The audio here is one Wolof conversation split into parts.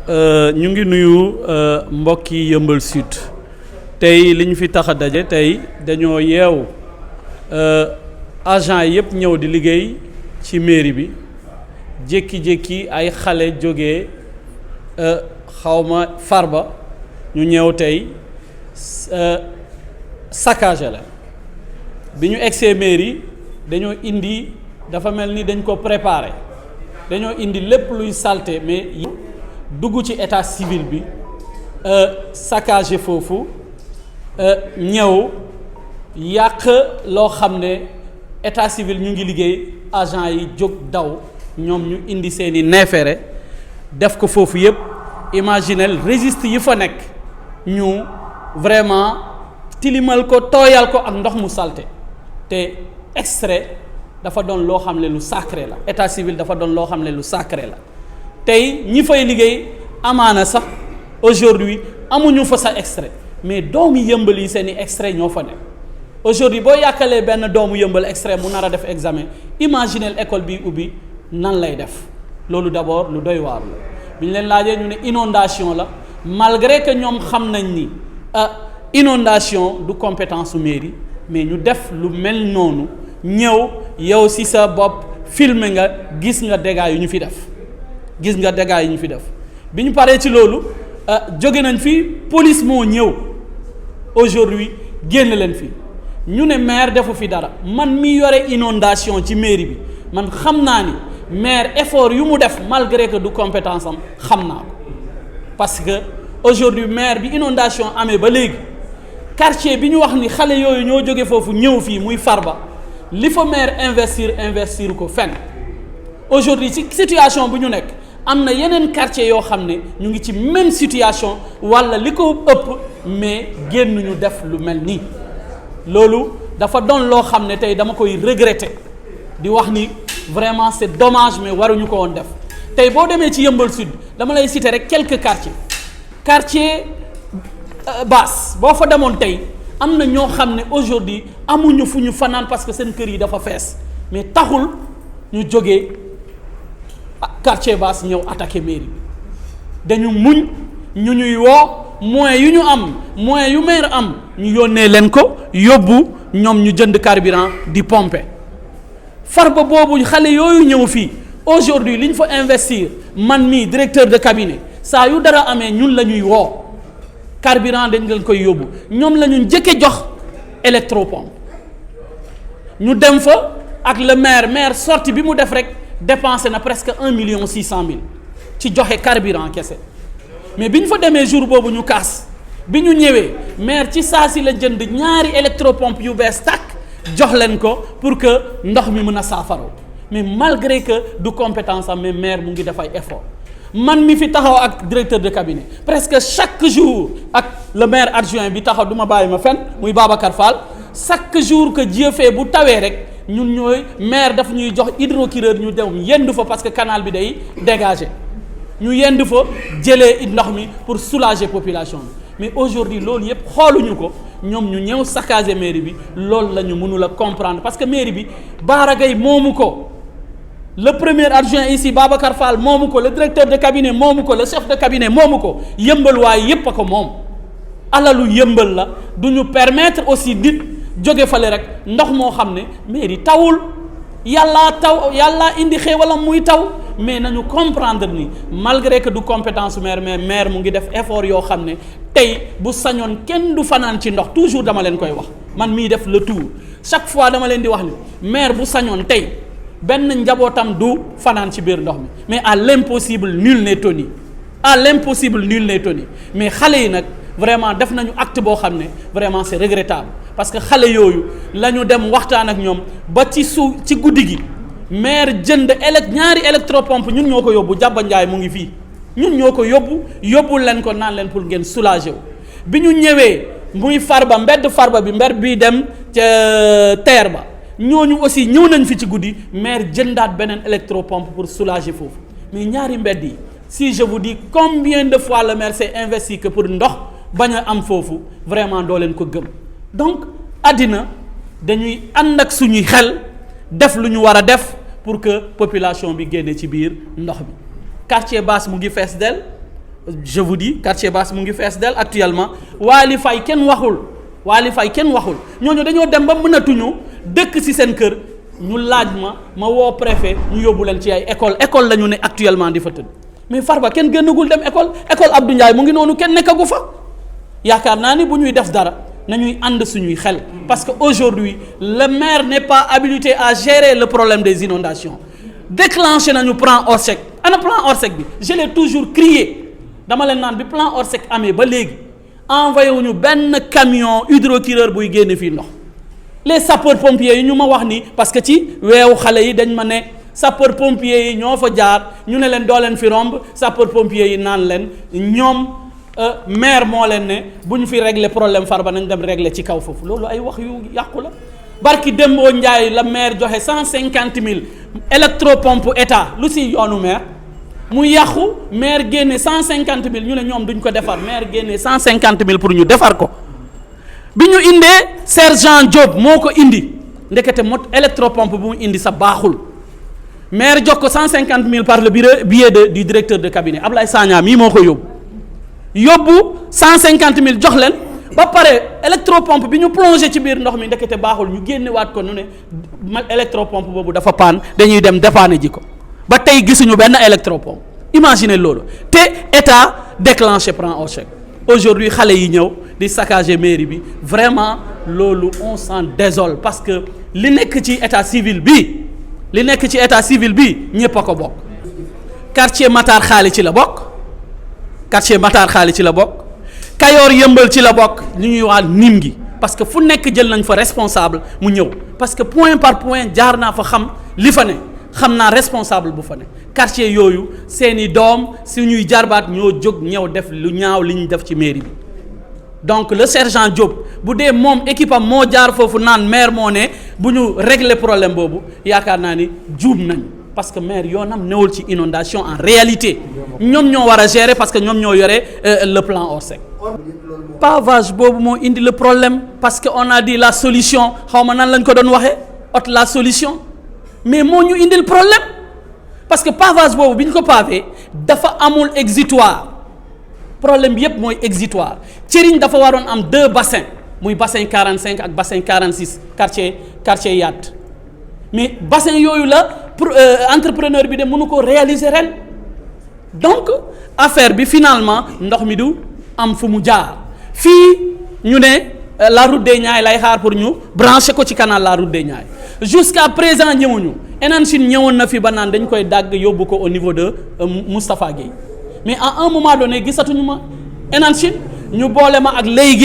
ñu ngi nuyu mbokki Yeumbeul Sud tey li ñu fi tax a daje tey dañoo yeew agent yëpp ñëw di liggéey ci mairie bi jékki-jékki ay xale jógee xawma Farba ñu ñëw tey saccagé la bi ñu egsee mairie dañoo indi dafa mel ni dañ ko préparé dañoo indi lépp luy saleté mais dugg ci état civil bi saccagé foofu ñëw yàq loo xam ne état civil ñu ngi liggéey agent yi jóg daw ñoom ñu indi seeni neefere def ko foofu yëpp imaginel registre yi fa nekk ñu vraiment tilimal ko tooyal ko ak ndox mu salte te extrait dafa doon loo xam ne lu sacré la état civil dafa doon loo xam ne lu sacré la tey ñi fay liggéey amaana sax aujourd'hui amuñu fa sa extrait mais doomu Yeumbeul yi seeni extrait ñoo fa nekk aujourd'hui boo yàkkalee benn doomu Yeumbeul extrait mu nar a def examen imaginel école bi ubbi nan lay def loolu d'abord lu doy waar la bi ñu leen laajee ñu ne inondation la malgré que ñoom xam nañ ni inondation du compétence su mairie mais ñu def lu mel noonu ñëw yow ci sa bopp filmer nga gis nga dégâts yu ñu fi def bi ñu paree ci loolu jóge nañ fi police moo ñëw aujourd'hui génn leen fi ñu ne maire defu fi dara man mi yore inondation ci mairie bi man xam naa ni maire effort yu mu def malgré que du compétence am xam naa ko parce que aujourd'hui maire bi inondation amee ba léegi quartier bi ñu wax ni xale yooyu ñoo jóge foofu ñëw fii muy Farba li fa maire investir ko fenn aujourd'hui ci situation bu ñu nekk am na yeneen quartier yoo xam ne ñu ngi ci même situation walla li ko ëpp mais génn ñu def lu mel nii loolu dafa doon loo xam ne tey dama koy regretter di wax ni vraiment c'est dommage mais waruñu ko woon def tey boo demee ci Yeumbeul Sud dama lay citer rek quelques quartier Basse boo fa demoon tey am na ñoo xam ne aujourd'hui amuñu fu ñu fanaan parce que seen kër yi dafa fees mais taxul ñu jógee quartier Basse ñëw attaquer mairie bi dañu muñ ñu ñuy woo moyens yu ñu am moyens yu maire am ñu yónnee leen ko yóbbu ñoom ñu jënd carburant di pomper Farba boobu xale yooyu ñëw fii aujourd'hui li ñu fa investir man mii directeur de cabinet saa yu dara amee ñun la ñuy woo carburant dañ leen koy yóbbu ñoom la ñu njëkke jox électropompe ñu dem fa ak le maire sortie bi mu def rek dépensé na presque 1,6 million ci joxe carburant kese mais bi ñu fa demee jour boobu ñu kaas bi ñu ñëwee maire ci saa si la jënd ñaari électropompe yu bees tàkk jox leen ko pour que ndox mi mën a saafaroo mais malgré que du compétence am mais maire mu ngi def ay effort man mi fi taxaw ak directeur de cabinet presque chaque jour ak le maire adjoint bi taxaw du ma bàyyi ma fenn muy Babacar Fall chaque jour que Dieu fait bu tawee rek ñun ñooy maire daf ñuy jox hydrocureur ñu dem yendu fa parce que canal bi day dégager ñu yendu fa jëlee ndox mi pour soulager population bi mais aujourd'hui loolu yëpp xooluñu ko ñoom ñu ñëw saccager mairie bi loolu la ñu mënul a comprendre parce que mairie bi Bara Gaye moomu ko le premier adjoint ici Babacar Fall moomu ko le directeur de cabinet moomu ko le chef de cabinet moomu ko Yeumbeul waaye yépp a ko moom alalu Yeumbeul la du ñu permettre aussi nit jóge fale rek ndox moo xam ne mairie tawul yàllaa indi xéewalam muy taw mais nañu comprendre ni malgré que du compétence maire mais maire mu ngi def effort yoo xam ne tey bu sañoon kenn du fanaan ci ndox toujours dama leen koy wax man miy def le tour chaque fois dama leen di wax ni maire bu sañoon tey benn njabootam du fanaan ci biir ndox mi mais à l'impossible nul n'est tenu mais xale yi nag vraiment def nañu acte boo xam ne vraiment c'est regrettable parce que xale yooyu la ñu dem waxtaan ak ñoom ba ci guddi gi maire jënd ñaari électropompe ñun ñoo ko yóbbu Jàbba Njaay mu ngi fii ñun ñoo ko yóbbul leen ko naan leen pour ngeen soulager wu bi ñu ñëwee muy Farba mbedd Farba bi mbedd bii dem ca terre ba ñooñu aussi ñëw nañ fi ci guddi maire jëndaat beneen électropompe pour soulager foofu mais ñaari mbedd yi si je vous dis combien de fois le maire s'est investi que pour ndox bañ a am foofu vraiment doo leen ko gëm donc àddina dañuy ànd ak suñuy xel def lu ñu war a def pour que population bi génne ci biir ndox bi quartier Basse mu ngi fees del je vous dis quartier basse mu ngi fees del actuellement Waly Faye kenn waxul ñooñu dañoo dem ba mënatuñu dëkk ci seen kër ñu laaj ma woo préfet ñu yóbbu leen ci ay école la ñu ne actuellement di fa tëdd mais Farba kenn génnagul dem école Abdou Ndiaye mu ngi noonu kenn nekkagu fa yaakaar naa ni bu ñuy def dara nañuy ànd suñuy xel parce que aujourd'hui le maire n'est pas habilité à gérer le problème des inondations déclenché nañu plan Orsec ana plan Orsec bi je l'ai toujours crié dama leen naan bi plan Orsec amee ba léegi envoyé wuñu benn camion hydrocureur buy génne fii ndox les sapeurs pompiers yi ñu ma wax ni parce que ci weewu xale yi dañ ma ne sapeurs pompiers yi ñoo fa jaar ñu ne leen doo leen fi romb sapeurs pompiers yi naan leen ñoom maire moo leen ne bu ñu fi régler problème Farba nañ dem régler ci kaw foofu loolu ay wax yu yàqu la barki Dembo Ndiaye la maire joxe 150 000 électropompe état lu si yoonu maire mu yàqu maire génne 150 000 ñu ne ñoom duñ ko defar maire génne 150 000 pour ñu defar ko bi ñu indee sergent Diop moo ko indi ndekete mot électropompe bu mu indi sa baaxul maire jox ko 150 000 par le biais du directeur de cabinet Ablaye Sagna mii moo ko yóbbu 150 000 jox leen ba pare électropompe bi ñu plongé ci biir ndox mi ndekete baaxul ñu génnewaat ko nu ne électropompe boobu dafa paan dañuy dem dépanner ji ko ba tey gisuñu benn électropompe imaginez loolu te état déclenché plan Orsec aujourd'hui xale yi ñëw di saccager mairie bi vraiment loolu on s'en désole parce que li nekk ci état civil bi ñépp a ko bokk quartier Matar Xaali ci la bokk Kayoor Yëmbal ci la bokk ñu ñuy wax nim gi parce que fu nekk jël nañ fa responsable mu ñëw parce que point par point jaar naa fa xam li fa ne xam naa responsable bu fa ne quartier yooyu seeni doom suñuy jarbaat ñoo jóg ñëw def lu ñaaw li ñu def ci mairie bi donc le sergent Diop bu dee moom équipe am moo jaar foofu naan maire moo ne bu ñu régler problème boobu yaakaar naa ni juum nañ parce que maire yoonam newul ci inondation en réalité ñoom ñoo war a gérer parce que ñoom ñoo yore le plan Orsec pavage boobu moo indi le problème parce que on a dit la solution xaw ma nan lañ ko doon waxee la solution mais moo ñu indil problème parce que pavage boobu bi ñu ko pavé dafa amul exitoire problème bi yépp mooy exitoire Thierry dafa waroon am 2 bassins muy bassin 45 ak bassin 46 quartier Yatt mais bassin yooyu la pour entrepreneur bi de mënu ko réaliser ren donc affaire bi finalement ndox mi du am fu mu jaar fii ñu ne la route des Niayes lay xaar pour ñu brancher ko ci canal la route des Niayes jusqu'à présent ñëwuñu Enan Chine ñëwoon na fi ba naan dañ koy dagg yóbbu ko au niveau de Moustapha Guèye mais à un moment donné gisatuñu ma Enan Chine ñu boole ma ak Lay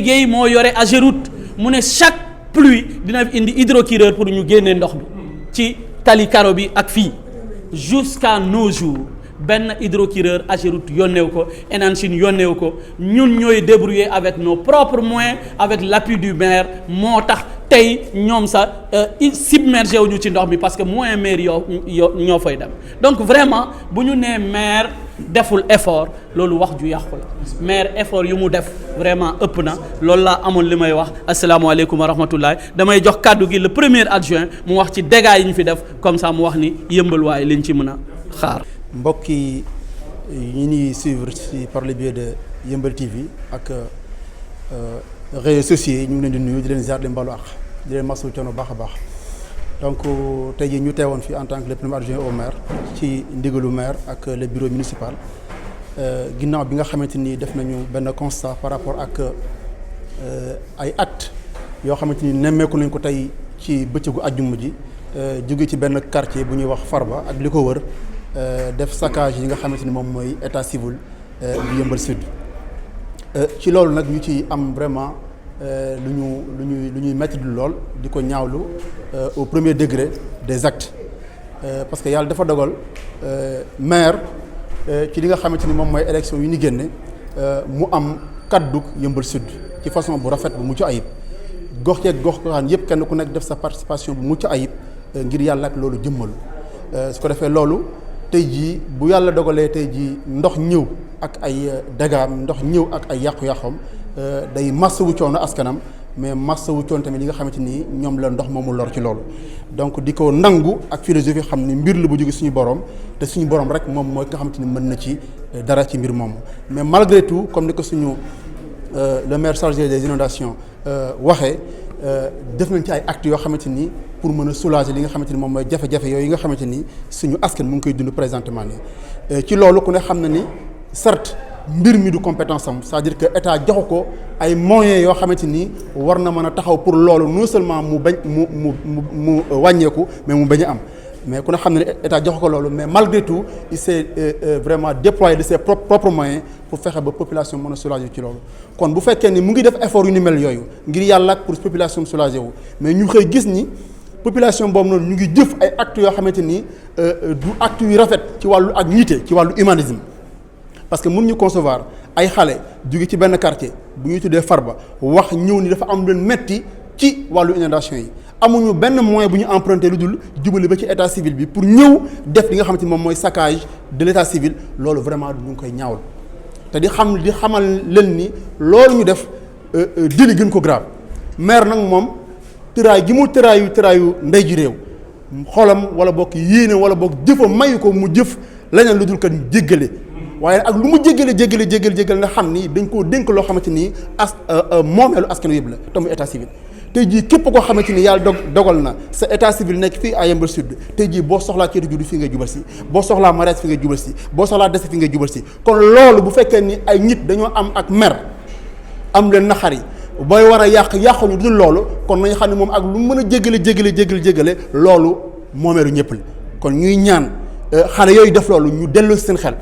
Guèye moo yore Ageroute mu ne chaque pluie dina indi hydrocureur pour ñu génnee ndox bi ci tali karo bi ak fii jusqu'à nos jours benn hydrocureur Ageroute yónneew ko Enan Chine yónneew ko ñun ñooy débrouiller avec nos propres moyens avec l'appui du maire moo tax tey ñoom sax submergé wu ñu ci ndox mi parce que moyen maire ñoo fay dem donc vraiment bu ñu nee maire deful effort loolu wax ju yàqu la maire effort yu mu def vraiment ëpp na loolu laa amoon li may wax asalaamaaleykum wa rahmatullah damay jox kàddu gi le premier adjoint mu wax ci dégâts yi ñu fi def comme ça mu wax ni yëmbal waaye liñ ci mën a xaar. mbokk yi ñu ñuy suivre ci par le biais de Yeumbeul TV ak réseaux sociaux yi ñu ngi leen di nuyu di leen ziar di leen balu àq di leen masawu coono baax a baax donc tey jii ñu teewoon fi en tant que le premier adjoint au maire ci ndigalu maire ak le bureau municipal ginnaaw bi nga xamante ni def nañu benn constat par rapport ak ay actes yoo xamante ni nemmeeku nañ ko tey ci bëccëgu àjjuma ji jóge ci benn quartier bu ñuy wax Farba ak li ko wër. Def saccage yi nga xamante ni moom mooy état civil bu Yeumbeul Sud ci loolu nag ñu ci am vraiment lu ñuy metti du lool di ko ñaawlu au premier degré des actes parce que yàlla dafa dogal maire ci li nga xamante ni moom mooy élection yu ñu génne mu am kaddu Yeumbeul Sud ci façon bu rafet bu mucc ayib gox yeeg gox goxaan yëpp kenn ku nekk def sa participation bu mucc ayib ngir yàlla ak loolu jëmmalu su ko defee loolu tey jii bu yàlla dogalee tey jii ndox ñëw ak ay dagaam ndox ñëw ak ay yàqu-yàqoom day masawu coono askanam mais masawu coon tamit li nga xamante ni ñoom la ndox moomu lor ci loolu donc di ko nangu ak philosophie xam ni mbir la bu jóge suñu borom te suñu borom rek moom mooy nga xamante ni mën na ci dara ci mbir moomu mais malgré tout comme ni ko suñu le maire chargé des inondations waxee def nañ ci ay actes yoo xamante ni pour mën a soulager li nga xamante ni moom mooy jafe-jafe yooyu nga xamante ni suñu askan mu ngi koy dund présentement nii ci loolu ku ne xam na ni certes mbir mi du compétence am c'est-à-dire que état joxu ko ay moyens yoo xamante ni war na mën a taxaw pour loolu non seulement mu bañ mu wàññeeku mais mu bañ a am mais ku ne xam ne état joxu ko loolu mais malgré tout il s'est vraiment déployé de ses propres moyens pour fexe ba population mën a soulager ci loolu kon bu fekkee ni mu ngi def effort yu ni mel yooyu ngir yàlla pour population soulager wu mais ñu xëy gis ni population boobu noonu ñu ngi jëf ay actes yoo xamante ni du actes yu rafet ci wàllu ak nité ci wàllu humanisme parce que mun ñu concevoir ay xale jóge ci benn quartier bu ñuy tuddee Farba wax ñëw ni dafa am leen metti ci wàllu inondation yi amuñu benn moyen bu ñu emprunté lu dul jubali ba ci état civil bi pour ñëw def li nga xamante ni moom mooy saccage de l'état civil loolu vraiment ñu ngi koy ñaawal te di xamal leen ni loolu ñu def délit gën ko grave maire nag moom tëraay gi mu tëraayu ndey ji réew xolam wala bokk yéene wala bokk jëfam mayu ko mu jëf leneen lu dul kat jéggale waaye ak lu mu jéggale nga xam ni dañ koo dénk loo xamante ni moomeelu askan yëpp la te muy état civil tey jii képp koo xamante ni yàlla dogal na sa état civil nekk fii à Yeumbeul Sud tey jii boo soxlaa kayitu juddu fii ngay jubal si boo soxlaa mariage fi ngay jubal si boo soxlaa décès fi ngay jubal si kon loolu bu fekkee ni ay nit dañoo am ak mer am leen naxari booy war a yàquñu dul loolu kon nañu xam ne moom ak lu mën a jéggale loolu moomeelu ñëpp la kon ñuy ñaan xale yooyu def loolu ñu delloo seen xel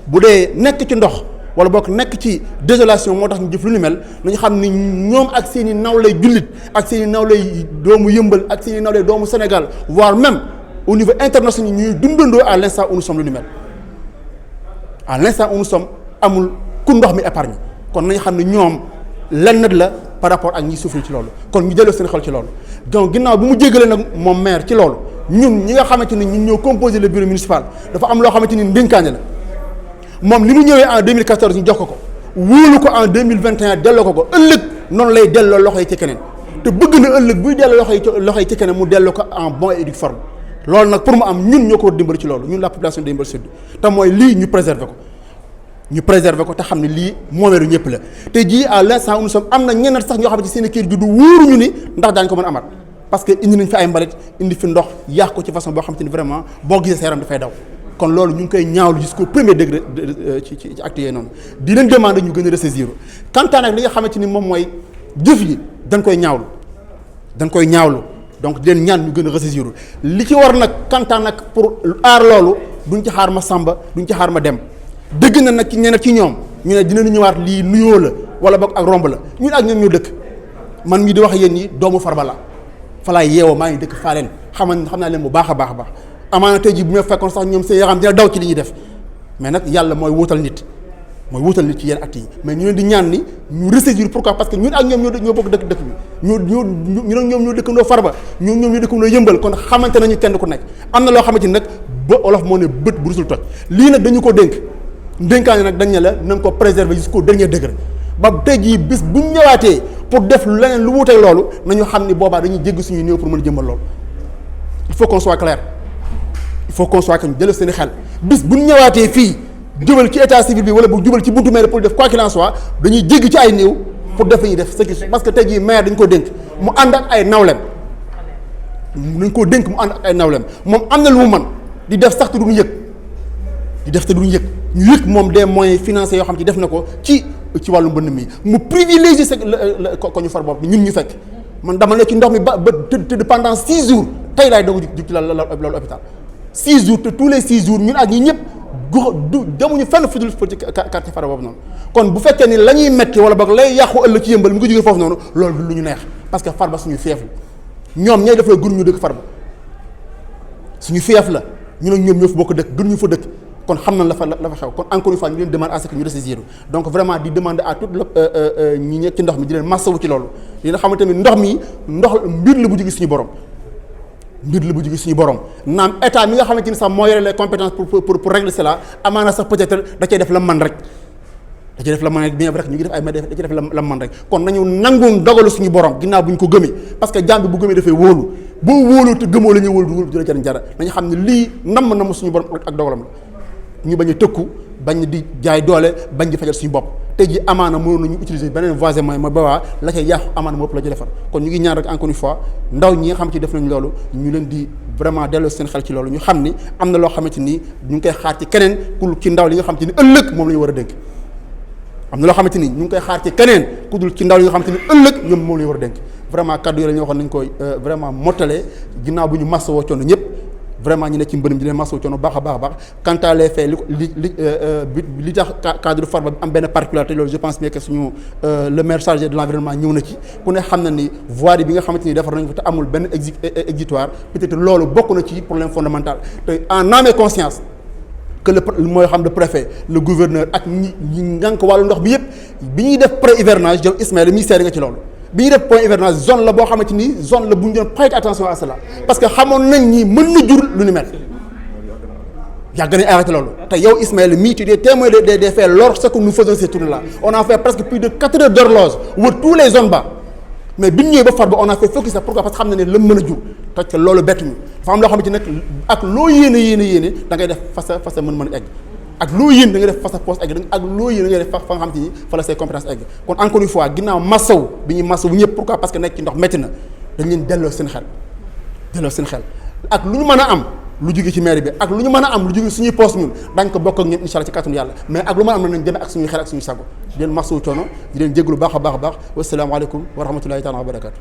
bu dee nekk ci ndox wala bokk nekk ci désolation moo tax ñu jëf lu ni mel nañu xam ni ñoom ak seen i nawlay jullit ak seen i nawlay doomu Yëmbal ak seen i nawlay doomu Sénégal voire même au niveau international ñuy dundandoo à l'instant où nous sommes lu ni mel à l'instant où nous sommes amul ku ndox mi épargne kon nañu xam ne ñoom lenn la par rapport ak ñi souffrir ci loolu kon ñu delloo seen xel ci loolu donc ginnaaw bi mu jégalee nag moom maire ci loolu ñun ñi nga xamante ni ñun ñoo composé le bureau municipal dafa am loo xamante ni ndénkaane la moom li mu ñëwee en 2014 ñu jox ko wóolu ko en 2021 delloo ko ëllëg noonu lay delloo loxo yi ci keneen te bëgg na ëllëg buy delloo loxo yi ci keneen mu delloo ko en bonne et due forme loolu nag pour mu am ñun ñoo ko war dimbali ci loolu ñun la population de Yeumbeul Sud te mooy lii ñu préserver ko te xam ne lii moomeelu ñëpp la te jii à l'instant où nous sommes am na ñeneen sax ñoo xamante seen i kër gi du wóoruñu ni ndax daañu ko mën a amaat parce que indi nañ fi ay mbalit indi fi ndox yàq ko ci façon boo xamante ni vraiment boo gisee sa yaram dafay daw kon loolu ñu ngi koy ñaawlu jusqu'au premier degré ci actes yooyu noonu di leen demander ñu gën a ressaisir quant à nag li nga xamante ni moom mooy jëf yi dañ koy ñaawlu donc di leen ñaan ñu gën a ressaisir li ci war nag quant à nag pour aar loolu duñ ci xaar ma Samba duñ ci xaar ma Dem dëgg na nag ci ñeneen ci ñoom ñu ne dinañu ñëwaat lii nuyoo la wala boog ak romb la ñun ak ñoom ñoo dëkk man mii di wax yéen ñi doomu Farba la fa laay yeewoo maa ngi dëkk Faaleen xam naa leen bu baax a baax amaana tey jii bu ñu fekkoon sax ñoom seen yaram dina daw ci li ñuy def mais nag yàlla mooy wuutal nit ci yenn actes yi mais ñu leen di ñaan ni ñu ressaisir pourquoi parce que ñun ak ñoom ñoo bokk dëkk bi ñoom ñoo dëkkandoo Farba ñoom ñoo dëkkandoo Yëmbal kon xamante nañu kenn ku nekk am na loo xamante ni nag ba olof moo ne bët bu rusul toj lii nag dañu ko dénkaane nag dañ ne la nañ ko préserver jusqu'au dernier degré ba tey jii bis bu ñu ñëwaatee pour def leneen lu wuuteeg loolu nañu xam ni boobaa dañuy jéggi suñu néew pour mën a jëmbal loolu il faut qu'on soit clair que ñu jëlee seen xel bis bu ñu ñëwaatee fii jubal ci état civil bi wala bu jubal ci buntu maire pour def quoi qu'il en soit dañuy jéggi ci ay néew pour def li ñuy def parce que tey jii maire dañ ko dénk mu ànd ak ay nawlem moom am na lu mu mën di def sax te duñu yëg ñu yëg moom des moyens financiers yoo xam ci def na ko ci wàllu mbënd mi mu privilégié ko ñu far bopp ñun ñu fekk man dama ne ci ndox mi ba tëdd pendant 6 jours tey laay doog jug ci loolu hôpital 6 jours te tous les 6 jours ñun ak ñi ñëpp demuñu fenn fu dul ci quartier Farba boobu noonu kon bu fekkee ni la ñuy metti wala boog lay yàqu ëllëg ci Yëmbal mu ngi jógee foofu noonu loolu du lu ñu neex parce que Farba suñu fief la ñoom ñooy def la gën ñu dëkk Farba suñu fief la ñu ne ñoom ñoo fa bokk dëkk gën ñu fa dëkk kon xam nañ la fa xew kon encore une fois ñu leen demande à ce que ñu ressaisir donc vraiment di demander à toute ñi nekk ci ndox mi di leen massawu ci loolu li nga xamante ni ndox mbir la bu jóge suñu borom naam état mi nga xamante ni sax moo yore les compétences pour régler cela amaana sax peut-être da cay def la man rek da ci def la man rek bien vrai que ñu ngi def ay da ci def la man rek kon nañu nangu dogalu suñu borom ginnaaw bu ñu ko gëmee parce que jaam bi bu gëmee dafay wóolu boo wóolu te gëmoo la ñuy wóolu du la jariñ dara nañu xam ne lii namm suñu borom ak dogalam la ñu bañ a tëkku bañ di jaay doole bañ di fajal suñu bopp tey ji amaana mënoon nañu utiliser beneen voie et moyen mooy boobaa la cay yàqu amaana moo ëpp la ci defar kon ñu ngi ñaan rek encore une fois ndaw ñi nga xam ci def nañ loolu ñu leen di vraiment delloo seen xel ci loolu ñu xam ni am na loo xamante ni ñu ngi koy xaar ci keneen ku ci ndaw li nga xamante ni ëllëg moom la ñu war a dénk am na loo xamante ni ñu ngi koy xaar ci keneen ku dul ci ndaw li nga xamante ni ëllëg ñoom moom la ñu war a dénk vraiment kaddu yi la ñu waxoon nañ koy vraiment mottalee ginnaaw bu ñu massawoo coono ñëpp vraiment ñu ne ci mbërëm di leen masawu coono baax a baax quant à les faits li tax cadre Farba bi am benn particularité loolu je pense bien que suñu le maire chargé de l'environnement ñëw na ci ku ne xam na ni voirie bi nga xamante ni defar nañ ko te amul benn exutoire peut-être loolu bokk na ci problème fondamental te en âme et conscience que mooy xam le préfet le gouverneur ak ñi ngànk wàllu ndox bi yëpp bi ñuy def pré-hivernage jël Ismaël ministère nga ci loolu bi ñuy def point hivernage zone la boo xamante ni zone la bu ñu doon prêter attention à cela parce que xamoon nañ ni mën na jur lu ni mel yàgg nañ arrêté loolu te yow Ismaël mii tu es témoin des faits lorsque nous faisons ces tournées là on a fait presque plus de 4 heures d'horloge wër tous les zones bas mais bi ñu ñëwee ba Farba on a fait focus ça pourquoi parce que xam na ne la mën a jur te loolu bett ñu dafa am loo xamante nag ak loo yéene da ngay def fa sa mën egg ak loo yéen da nga def fa sa poste egg ak loo yéen da ngay def fa nga xam te ni fa la say compétence egg kon encore une fois ginnaaw massaw bi ñuy massaw ñëpp pourquoi parce que nekk ci ndox métti na dañ leen delloo seen xel ak lu ñu mën a am lu jóge ci mairie bi ak lu ñu mën a am lu jóge suñuy poste ñun dañ ko bokk ak ñun incha allah ci kàttanu yàlla mais ak lu mën a am na nañ demee ak suñuy xel ak suñuy sago di leen massaw coono di leen jégalu baax a baax wasalaamaaleykum wa rahmatullahi taala wa barakatu